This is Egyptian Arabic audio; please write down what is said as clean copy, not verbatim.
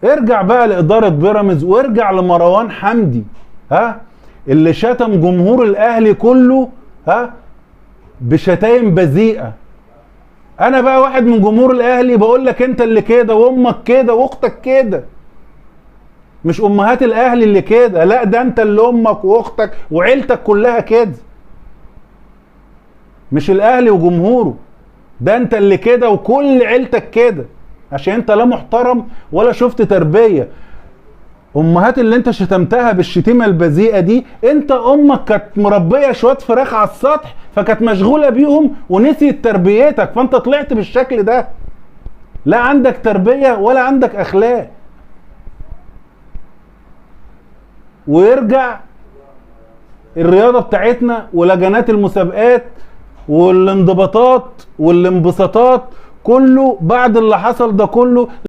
ارجع بقى لإدارة بيراميدز وارجع لمروان حمدي، ها، اللي شتم جمهور الاهلي كله، ها، بشتايم بذيئة. انا بقى واحد من جمهور الاهلي بقول لك انت اللي كده، وامك كده، واختك كده. مش امهات الاهلي اللي كده، لا ده انت اللي امك واختك وعيلتك كلها كده. مش الاهلي وجمهوره، ده انت اللي كده وكل عيلتك كده، عشان انت لا محترم ولا شفت تربية. امهات اللي انت شتمتها بالشتيمة البذيئة دي، انت امك كانت مربية شوية فراخ على السطح فكانت مشغولة بيهم ونسيت تربيتك، فانت طلعت بالشكل ده. لا عندك تربية ولا عندك اخلاق. ويرجع الرياضة بتاعتنا ولجنات المسابقات والانضباطات والانبساطات كله بعد اللي حصل ده كله.